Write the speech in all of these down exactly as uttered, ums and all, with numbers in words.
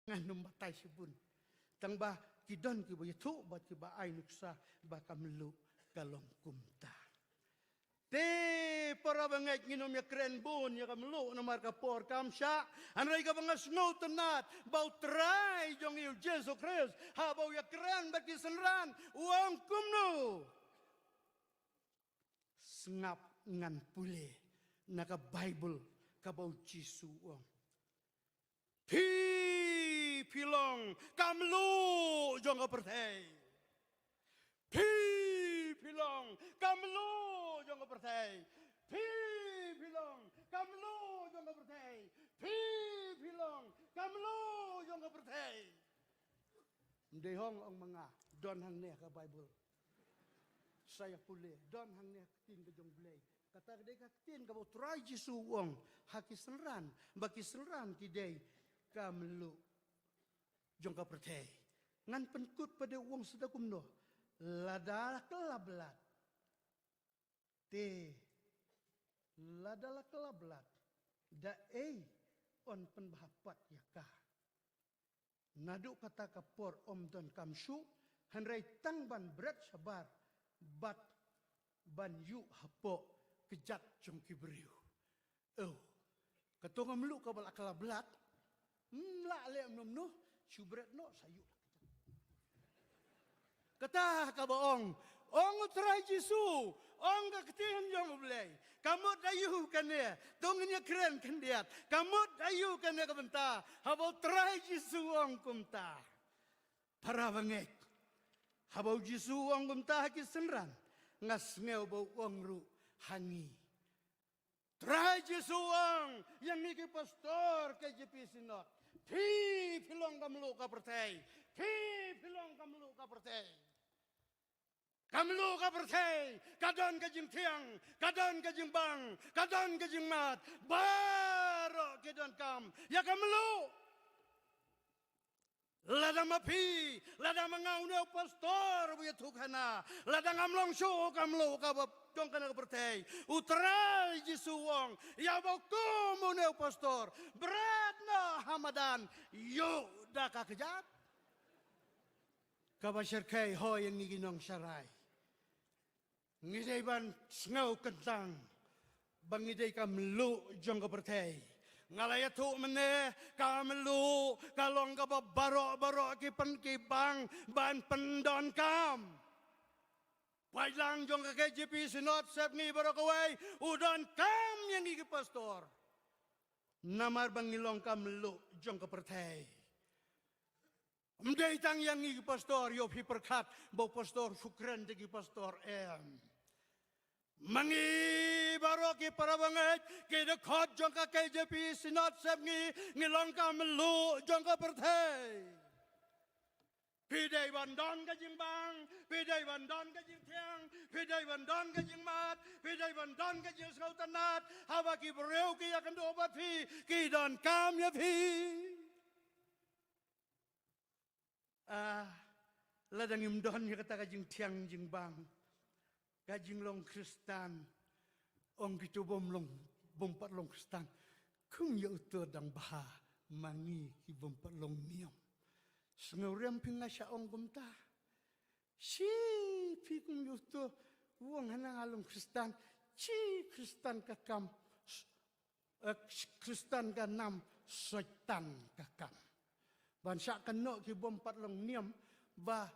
Ngan ym batai shibun. Tang ba ki don kiba ïathuh bad kiba ai nuksa ba ka mluh ka long kumta. Te para bangeit, ngin ym ïakren bun ïa ka mluh namar ka por kam shah. Hynrei kaba nga sngewtynnat ba U Trai jong ngi U Jisu Khrist, haba u ïakren bad ki synran, u ong kumno? Sngap, ngan pule na ka Baibl kaba U Jisu u ong. Phi, phi long ka mluh jong ka pyrthei. Phi, phi long ka mluh jong ka pyrthei. Phi, phi long ka mluh jong ka pyrthei. Phi, phi long ka mluh jong ka pyrthei. Ym dei hong, ong ma nga, don hangne ha ka Baibl. Sa ïa pule, don hangne ha ka ktien ka jong U Blei. Kata ka dei ka ktien kaba U Trai Jisu u ong ha ki synran, ba ki synran ki dei ka mluh jong ka pyrthei. Ngan pynkut pat, u ong sa da kumno? Lada la kylla blat, te lada la kylla blat, da ei yn pynbha pat ïa ka? Naduh kata ka por ym donkam shuh, hynrei tang ban bret shabar bad ban ïuh hapoh kjat jong ki briew. Oh, kato ka mluh kaba la kylla blat, ym lah leh mynno mynno, shu bret noh sa ïuh. Kata kaba ong, ong U Trai Jisu, ong ka ktien jong U Blei. Ka mut aïu kane, to ngin ïakren khyndiat. Ka mut aïu kane ka bynta, haba U Trai Jisu ong kumta. Para bangeit, haba U Jisu ong kumta ha ki synran, nga sngew ba u ong ruh ha ngi. Trai Jisu u ong ïa ngi ki pastor K J P Synod, phi, phi long ka mluh ka pyrthei. Phi, phi long ka mluh ka pyrthei. Ka mluh ka pyrthei ka don ka jingthiang, ka don ka jingbang, ka don ka jingmad. Baroh ki donkam ïa ka mluh. Lada ma phi, lada ma nga une u pastor ba ïathuh khana, lada ngam long shuh ka mluh kaba jong kane ka pyrthei, U Trai Jisu u ong ïa uba kum une u pastor, bret noh ha madan, ïuh da ka kjat. Kaba shyrkhei, hooid, ïa ngi ki nongsharai, ngi dei ban sngew kyntang ba ngi dei ka mluh jong ka pyrthei. Nga la ïathuh mynne, ka mluh ka long kaba baroh baroh ki pyn, ki bang ban pyndonkam. Paidlang jong ka K J P Synod Sepngi baroh kawei, u donkam ïa ngi ki pastor. Namar ba ngi long ka mluh jong ka pyrthei. Ym dei tang ïa ngi ki pastor, ïoh phi pyrkhat ba u pastor shu kren da ki pastor, em. Ma ngi baroh ki para bangeit, ki dkhot jong ka K J P Synod Sepngi, ngi long ka mluh jong ka pyrthei. Phi dei ban don ka jingbang, phi dei ban don ka jingthiang, phi dei ban don ka jingmad, phi dei ban don ka jingsngewtynnat, haba ki briew ki ïakynduh bad phi, ki donkam ïa phi. Ah, lada ngim don ïa kata ka jingthiang jingbang, ka jinglong Khristan, ong kito bym long, bym pat long Khristan, kum ïa uto dang bha ma ngi ki bym pat long niam. Sngewrem phi nga shah ong kumta? Shi phi kum ïa uto u ong hana nga long Khristan, shi Khristan ka kam, eh, Khristan ka nam, Soitan ka kam. Ban shah kynnoh ki bym pat long niam ba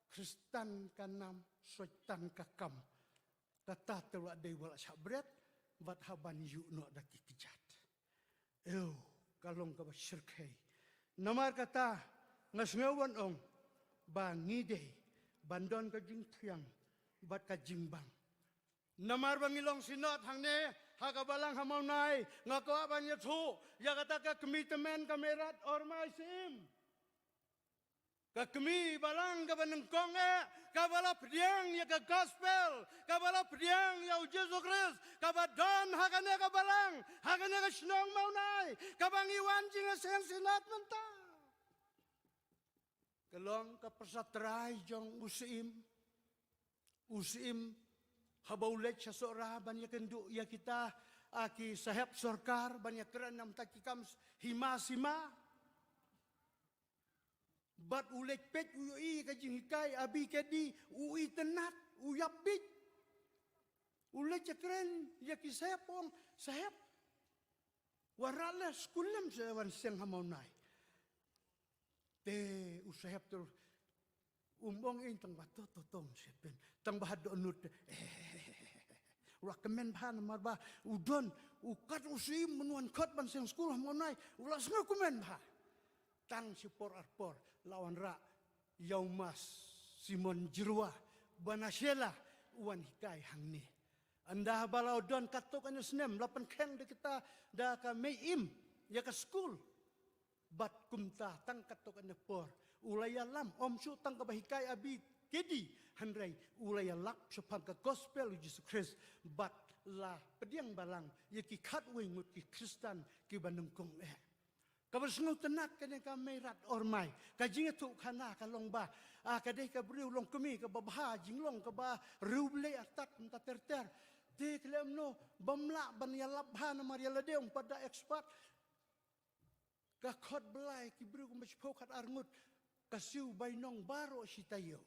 Khristan ka nam, Soitan ka kam. Kata te la dei ba la shah bret bad hap ban ïuh noh da ki kjat. Ew, ka long kaba shyrkhei. Namar kata nga sngew ban ong ba ngi dei ban don ka jingthiang bad ka jingbang. Namar ba ngi long Synod hangne ha ka balang ha Mawnai, nga kwah ban ïathuh ïa kata ka kmie tymmen ka Merat Ormai Syiem. Ka kmie balang kaba nyngkong eh, kaba la pdiang ïa ka gospel, kaba la pdiang ïa u Jisu Khrist, kaba don ha kane ka balang, ha kane ka shnong Mawnai, kaba ngi wan jingïaseng Synod mynta. Ka long ka pyrsa trai jong u Syiem. U Syiem haba u leit sha Sohra ban ïakynduh ïa kita, ah, ki sahep sorkar ban ïakren namar ki kam hima sima. Bad u leit peit u ïohi ka jinghikai A B K D, u itynnad, u ïap bit. U leit ïakren ïa ki sahep, u ong, "Sahep, wanrah leh skul lem seh wan seng ha Mawlai." Te u sahep te um ong ïing tang ba to to to seh pyn. Tang ba ha dohnud te. Eh, u la kmen bha namar ba u don, u kat u syiem ban wan khot ban seng skul ha Mawlai. U la sngewkmen bha. Tang shi por ar por la wanrah ïa u Mas Simon Jyrwa, ba na Shella u wan hikai hangne. Ynda ba la don katto katne snem la pynkheng da kita, da ka Mei Im ïa ka skul. Bad kumta tang katto katne por u la ïalam, ym shu tang kaba hikai A B K D, hynrei u la ïalap shaphang ka gospel u Jisu Khrist bad la pdiang balang ïa ki khatwei ngut ki Khristan kiba nyngkong eh. Kaba sngewtynnad kane ka Meirad Ormai, ka jingïathuhkhana ka long ba, ah, ka dei ka briew longkmie kaba bha, jinglong kaba riewblei artat mynta ter ter. Te ka leh kumno bym lah ban ïalap bha namar ïa lade um pat da expert. Ka khot Blai ki briew kumba shiphew khatar ngut, ka siew bainong baroh shi taïew.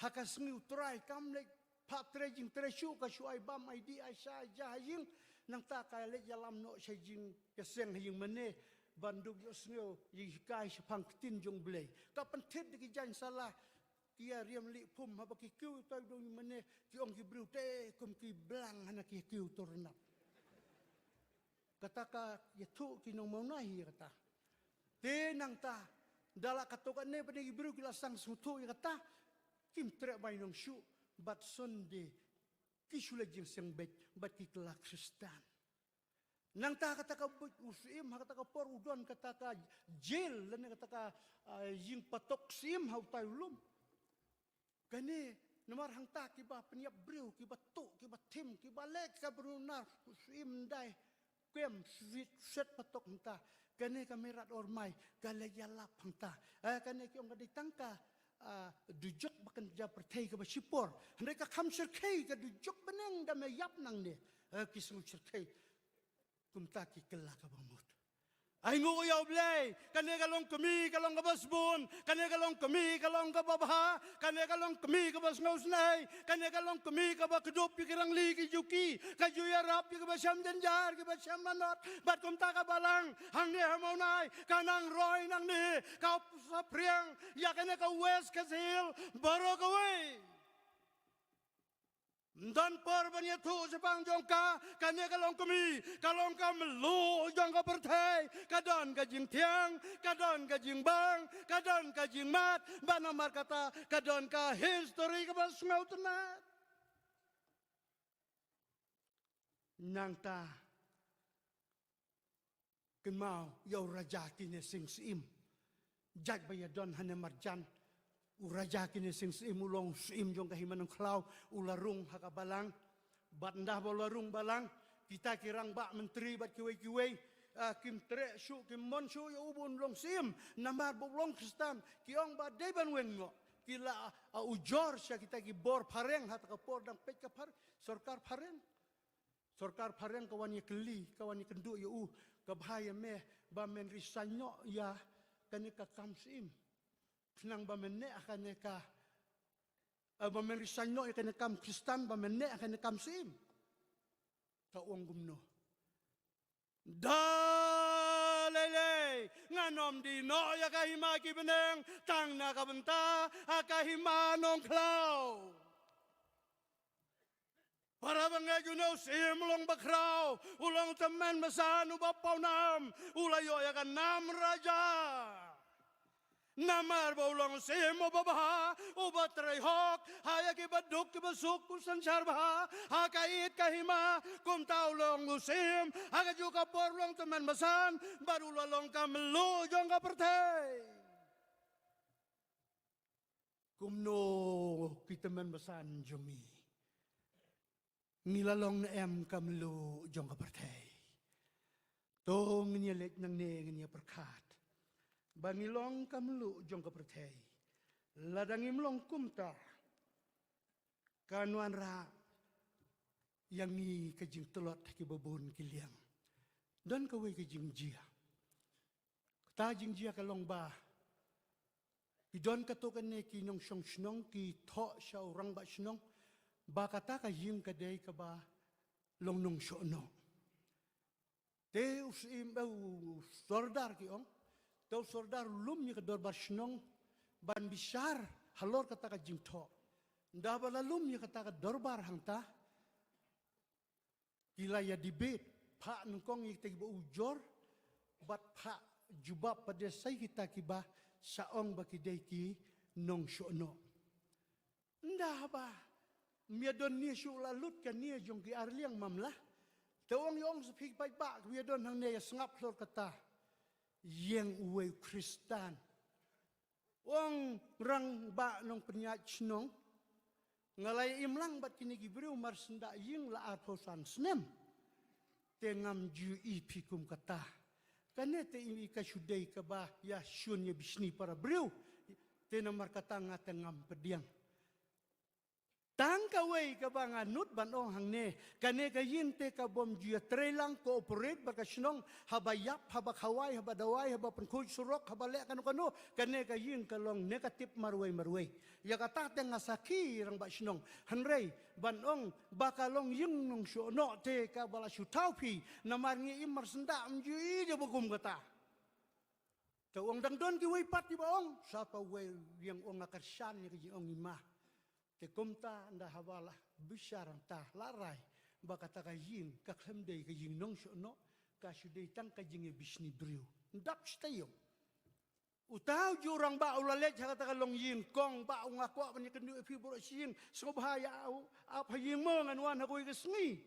Ha ka sngi U Trai kam leit phah trei jingtrei shuh, ka shu ai bam ai dih ai sha ai ja ha ïing. Nangta ka leit ïalam noh sha jingïaseng ha ïing mane ban duh ïohsngew jinghikai shaphang ktien jong Blei. Ka pynthit da ki jaiñ sala, ki ïa riam lih phum haba ki kiew tai dong ïing mane, ki ong ki briew te kum ki blang hana ki kiew tyrnap. Kata ka ïathuh ki nong Mawlai hi kata. Te nangta da la katto katne pat ki briew ki la sdang sngewthuh ïa kata, kim treh bainong shuh bad Sunday ki shu leit jingseng beit bad ki kylla Khristan. Nangta kata ka buit u Syiem ha kata ka por u don kata ka jail lane kata ka, ah, jingpatok Syiem ha utai u lum. Kane namar hangta kiba pynïap briew, kiba tuh, kiba thim, kiba leh ka briew nar, u Syiem ndai kem shuit shuit patok hangta. Kane ka Meirad Ormai ka leit ïalap hangta. Eh, kane ki ong ka dei tang ka, ah, dujok ba kynja pyrthei kaba shipor. Hynrei ka kham shyrkhei ka dujok bneng da me ïap nangne. Eh, ki sngew shyrkhei. Kumta ki kylla kaba mut. Ai nguh ïa U Blei, kane ka long kmie ka long kaba sbun, kane ka long kmie ka long kaba bha, kane ka long kmie kaba sngewsynei, kane ka long kmie kaba kdup ïa ki rangli ki juki, ka ju ïarap ïa kiba shem jynjar, kiba shem lanot, bad kumta ka balang hangne ha Mawlai ka nang roi nangne, ka saphriang ïa kane ka West Khasi Hills baroh kawei. Ym don por ban ïathuh shaphang jong ka, kane ka long kmie, ka long ka mluh jong ka pyrthei, ka don ka jingthiang, ka don ka jingbang, ka don ka jingmad, bad namar kata ka don ka history kaba sngewtynnad. Nangta kynmaw ïa u Raja Kine Singh Syiem. Jait ba ïa don hane marjan. U Raja Kine Singh Syiem u long u syiem jong ka Hima Nongkhlaw, u la rung ha ka balang. Bad ynda ba u la rung balang, kita ki rangbah myntri bad kiwei kiwei, ah, kim treh shuh, kim mon shuh ïa u ba un long syiem. Namar ba u long Khristan, ki ong ba dei ban weng noh. Ki la, ah, ujor sha kita ki bor phareng ha kata ka por dang peit ka phar-, sorkar phareng. Sorkar phareng ka wan ïa kylli, ka wan ïa kynduh ïa u, ka bha ïa me ba men resign noh ïa kane ka kam syiem. Khnang ba men neh ha kane ka, eh, ba men resign noh ïa kane ka kam Khristan, ba men neh ha kane ka kam syiem. Ka ong kumno? Da lei lei, ngan ym die noh ïa ka hima ki bneng, tang na ka bynta ha ka Hima Nongkhlaw. Para bangeit, une u syiem u long bakhraw, u long tymmen basan, uba pawnam, u la ïoh ïa ka nam raja. Namar ba u long u syiem uba bha, uba trei hok ha ïa kiba duk kiba suk, u synshar bha ha ka ïit ka hima. Kumta u long u syiem ha kajuh ka por, u long tymmen basan, bad u la long ka mluh jong ka pyrthei. Kumno ki tymmen basan jong ngi? Ngi la long ne em ka mluh jong ka pyrthei? To ngin ïa leit nangne, ngin ïa pyrkhat ba ngi long ka mluh jong ka pyrthei. Lada ngim long kumta, kan wanrah ïa ngi ka jingtlot ha kiba bun ki liang. Don kawei ka jingjia. Kata jingjia ka long ba Ki don katto katne ki nongshong shnong ki thoh sha u rangbah shnong ba kata ka ïing ka dei kaba long nongshohnoh. Te u syiem, eh, u sordar ki ong. Te u sordar u lum ïa ka dorbar shnong ban bishar halor kata ka jingthoh. Nda ba la lum ïa kata ka dorbar hangta, ki la ïa debate, phah nyngkong ïa kita kiba ujor bad phah jubab pat de sa ïa kita kiba sa ong ba ki dei ki nongshohnoh. Nda haba ym ïa don nia shuh la lut ka nia jong ki arliang, mam lah? Te ong ïa ong sa phi paidbah, kiba ïa don hangne ïa sngap halor kata. Ïeng uwei u Khristan. Ong, rangbah nongpynïaid shnong, nga la ïa im lang bad kine ki briew mar syndah ïing la arphew san snem. Te ngam ju i phi kum kata. Kane te i ka shu dei kaba ïa shun ïa bishni para briew. Te namar kata nga te ngam pdiang. Tang kawei kaba nga nud ban ong hangne, kane ka ïing te ka bym ju ïa trei lang, cooperate bad ka shnong, haba ïap, haba khawai, haba dawai, haba pynkhuid surok, haba leh kano kano, kane ka ïing ka long negative marwei marwei. Ïa kata te nga sakhi, rangbah shnong. Hynrei ban ong ba ka long ïing nongshohnoh te kaba la shu thaw phi, namar ngi im mar syndah ym ju i de ba kum kata. Te ong dang don kiwei pat kiba ong, sa pa wei ïeng ong nga kyrshan ïa ka jingong i ma. Te kumta nda haba la bishar hangta la rai ba kata ka ïing ka khlem dei ka ïing nongshohnoh, ka shu dei tang ka jingïabishni briew. Ndap shi taïew. Uta u ju rangbah u la leit ha kata ka longïing, kong, bah, u nga kwah ban ïakynduh ïa phi baroh shi ïing, sngewbha ïa u ap ha ïing mo, ngan wan ha kawei ka sngi.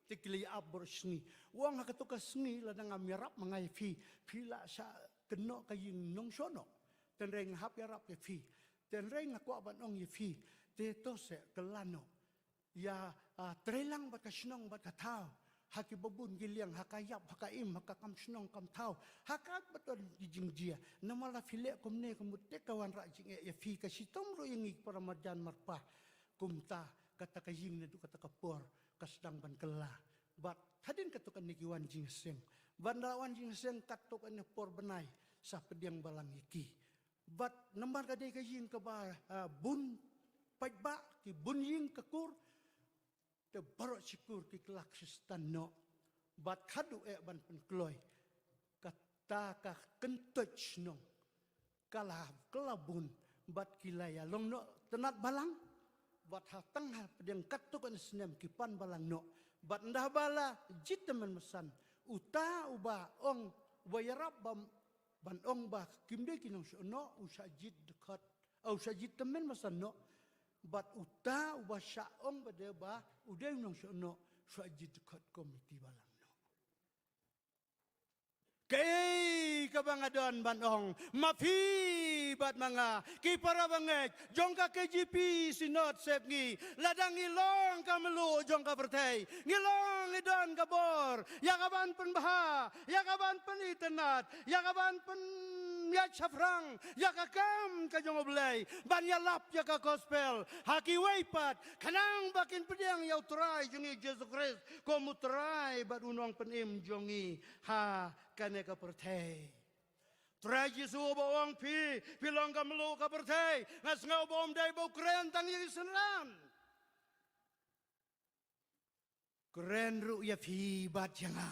Te ki la ïa ap baroh shi sngi. U ong ha kato ka sngi lada ngam ïarap ma nga ïa phi, phi la shah kynnoh ka ïing nongshohnoh. Tynrai nga hap ïarap ïa phi. Tynrai nga kwah ban ong ïa phi. Te to seh, kylla noh. Ïa, ah, trei lang bad ka shnong bad ka thaw. Ha kiba bun ki liang, ha ka ïap, ha ka im, ha ka kam shnong kam thaw. Ha kaba don ki jingjia. Namar la phi leh kumne ka mut te ka wanrah jingeh ïa phi, ka shitom ruh ïa ngi ki para marjan marpa. Kumta kata ka ïing naduh kata ka por ka sdang ban kylla. Bad hadien kato kane ki wan jingïaseng. Bad nda wan jingïaseng kato kane por bnai sa pdiang balang ïa ki. Bad namar ka dei ka ïing kaba, ah, bun paidbah, ki bun ïing ka kur, te baroh shi kur ki kylla khristan noh. Bad khadduh eh ban pynkloi, kata ka kyntoit shnong ka la kylla bun, bad ki la ïalong noh tnat balang. Bad ha tang ha pdiang katto katne snem ki pan balang noh. Bad nda ba la jied tymmen basan, uta uba ong, uba ïarap ba ban ong ba kim dei ki nongshohnoh, u shah jied dkhot, u shah jied tymmen basan noh. Bad uta uba shah ong ba dei ba u dei u nongshohnoh, u shah jied dkhot komiti balang noh. Kaei kaba nga don ban ong, ma phi bad ma nga, ki para bangeit jong ka K J P Synod Sepngi, lada ngi long ka mluh jong ka pyrthei, ngi long ngi don ka bor ïa ka ban pynbha, ïa ka ban pynitynnad, ïa ka ban pynïaid shaphrang ïa ka kam ka jong U Blei, ban ïalap ïa ka gospel ha kiwei pat, khnang ba kin pdiang ïa U Trai jong ngi Jisu Khrist kum U Trai bad U Nongpynim jong ngi ha kane ka pyrthei. Trai Jisu ba ong phi, phi long ka mluh ka pyrthei, nga sngew ba ym dei ba u kren tang ïa ki synran. Kren ruh ïa phi bad ïa nga,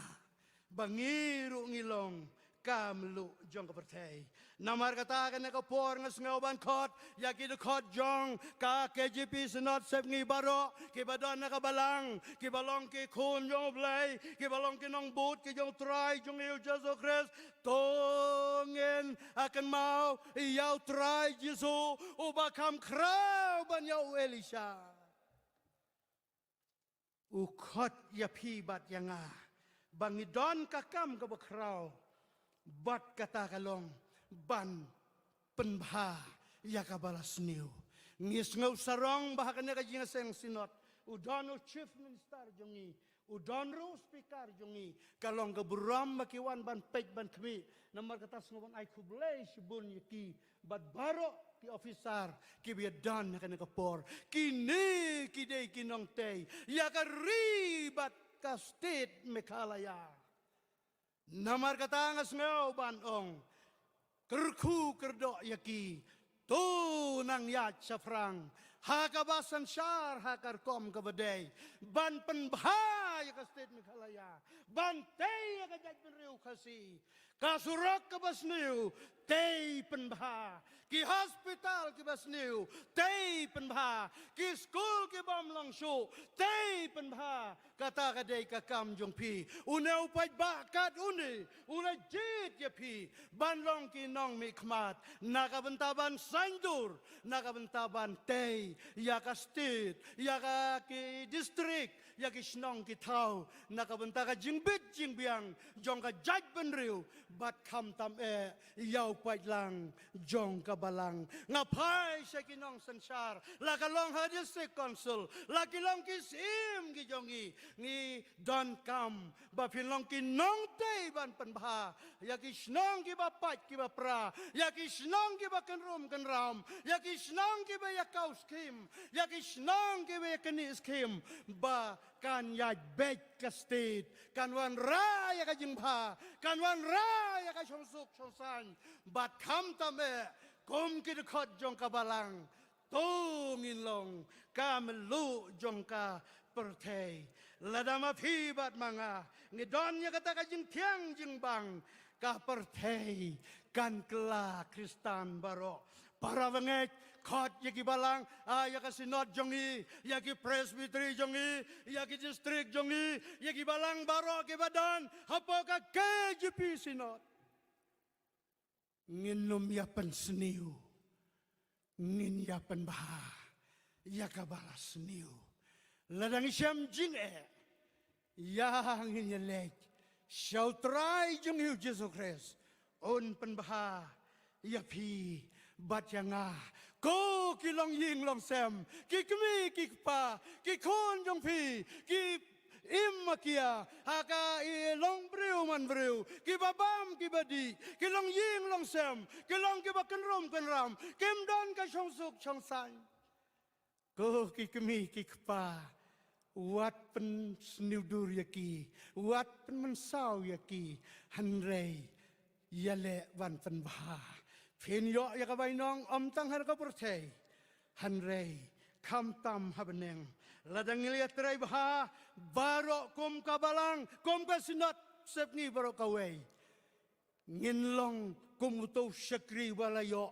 ba ngi ruh ngi long ka mluh jong ka pyrthei. Namar kata kane ka por nga sngew ban khot ïa ki dkhot jong ka K J P Synod Sepngi baroh, kiba don ha ka balang, kiba long ki khun jong U Blei, kiba long ki nongbud ki jong U Trai jong ngi U Jisu Khrist. To ngin, ah, kynmaw ïa U Trai Jisu uba kham khraw ban ïa u Elisha. U khot ïa phi bad ïa nga ba ngi don ka kam kaba khraw, bad kata ka long ban pynbha ïa kaba la sniew. Ngi sngew sarong ba ha kane ka jingïaseng Synod u don u Chief Minister jong ngi, u don ruh u Speaker jong ngi. Ka long ka burom ba ki wan ban peit ban khmih. Namar kata sngew ban ai khublei shibun ïa ki bad baroh ki officer kiba ïadon ha kane ka por. Kine ki dei ki nongtei ïa ka ri bad ka state Meghalaya. Namar kata nga sngew ban ong, kyrkhu kyrdoh ïa ki, To nang ïaid shaphrang ha kaba synshar ha ka rukom kaba dei ban pynbha ïa ka state Meghalaya, ban tei ïa ka jaitbynriew Khasi. Ka surok kaba sniew, tei pynbha. Ki hospital kiba sniew, tei pynbha. Ki skul kibym long shuh, tei pynbha. Kata ka dei ka kam jong phi. Une u paidbah kat une u la jied ïa phi ban long ki nongmihkhmat na ka bynta ban saiñdur, na ka bynta ban tei ïa ka state, ïa ka ki district, ïa ki shnong ki thaw, na ka bynta ka jingbit jingbiang jong ka jaitbynriew, bad khamtam eh ïa u paidlang jong ka balang. Nga phai sha ki nongsynshar, la ka long ha district council, la ki long ki syiem ki jong ngi, ngi donkam ba phin long ki nongtei ban pynbha ïa ki shnong kiba pait kiba pra, ïa ki shnong kiba kynrum kynram, ïa ki shnong kiba ïa kaw skim, ïa ki shnong kiba ïa knieh skim, ba kan ïaid beit ka state, kan wanrah ïa ka jingbha, kan wanrah ïa ka shongsuk shongsaiñ, bad khamtam eh kum ki dkhot jong ka balang, to ngin long ka mluh jong ka pyrthei. Lada ma phi bad ma nga ngi don ïa kata ka jingthiang jingbang, ka pyrthei kan kylla Khristan baroh. Para bangeit, khot ïa ki balang, ah, ïa ka synod jong ngi, ïa ki presbytery jong ngi, ïa ki district jong ngi, ïa ki balang baroh kiba don hapoh ka K J P synod. Ngin ym ïa pynsniew, ngin ïa pynbha ïa kaba la sniew. Lada ngi shem jingeh, ïa ngin ïa leit sha u Trai jong ngi u Jisu Khrist, un pynbha ïa phi bad ïa nga. Ko ki longïing longsem, ki kmie ki kpa, ki khun jong phi, ki im makia ha ka i long briew man briew, kiba bam kiba dih, ki longïing longsem, ki long kiba kynrum kynram, kim don ka shongsuk shongsaiñ. Ko ki kmie ki kpa, wat pynsniew dur ïa ki, wat pynmynsaw ïa ki, hynrei ïaleh ban pynbha. Phin ïoh ïa ka bainong ym tang ha ka pyrthei, hynrei khamtam ha bneng. Lada ngi la ïatrei bha baroh kum ka balang, kum ka synod Sepngi baroh kawei, ngin long kum uto u shakri ba la ïoh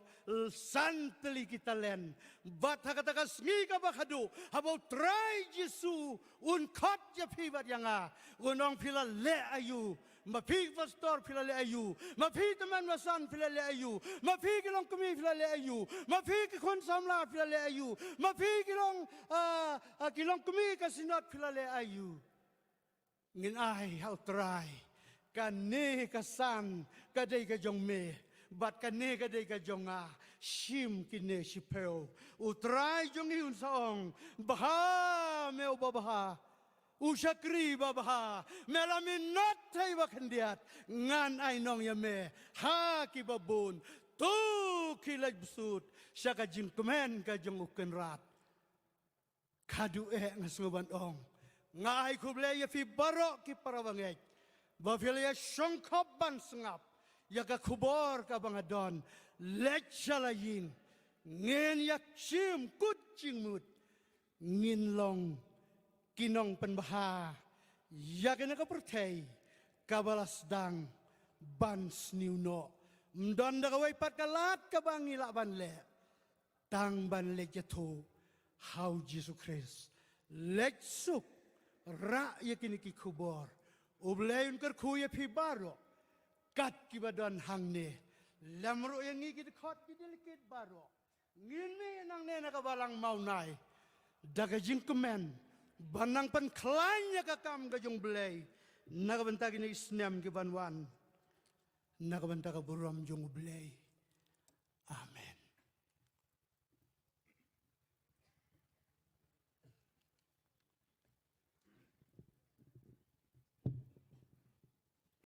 san tylli ki talent. Bad ha kata ka sngi kaba khadduh, haba u Trai Jisu un khot ïa phi bad ïa nga, un ong, phi la leh aïu? Ma phi pastor phi la leh aïu? Ma phi tymmen basan phi la leh aïu? Ma phi ki longkmie phi la leh aïu? Ma phi ki khun samla phi la leh aïu? Ma phi ki long, ah, ah, ki longkmie ka synod phi la leh aïu? Ngin ai ha u Trai, kane ka san ka dei ka jong me, bad kane ka dei ka jong nga, shim kine shiphew. U Trai jong ngi un sa ong, bha me u babha, u shakri babha, me la minot thei ba khyndiat, ngan ai nong ïa me ha kiba bun. To khie leit bsut sha ka jingkmen ka jong u Kynrad. Khadduh eh nga sngew ban ong, nga ai khublei ïa phi baroh ki para bangeit ba phi la ïa shongkhop ban sngap ïa ka khubor kaba nga don. Leit sha la ïing, ngin ïa shim kut jingmut, ngin long ki nongpynbha ïa kane ka pyrthei kaba la sdang ban sniew noh. Ym don da kawei pat ka lad kaba ngi lah ban leh, tang ban leit ïathuh ha u Jisu Khrist. Leit suk, rah ïa kine ki khubor. U Blei un kyrkhu ïa phi baroh kat kiba don hangne, lem ruh ïa ngi ki dkhot ki delegate baroh. Ngin mih nangne na ka balang Mawnai da ka jingkmen ban nang pynkhlaiñ ïa ka kam ka jong u Blei na ka bynta kine ki snem ki ban wan, na ka bynta ka burom jong u Blei.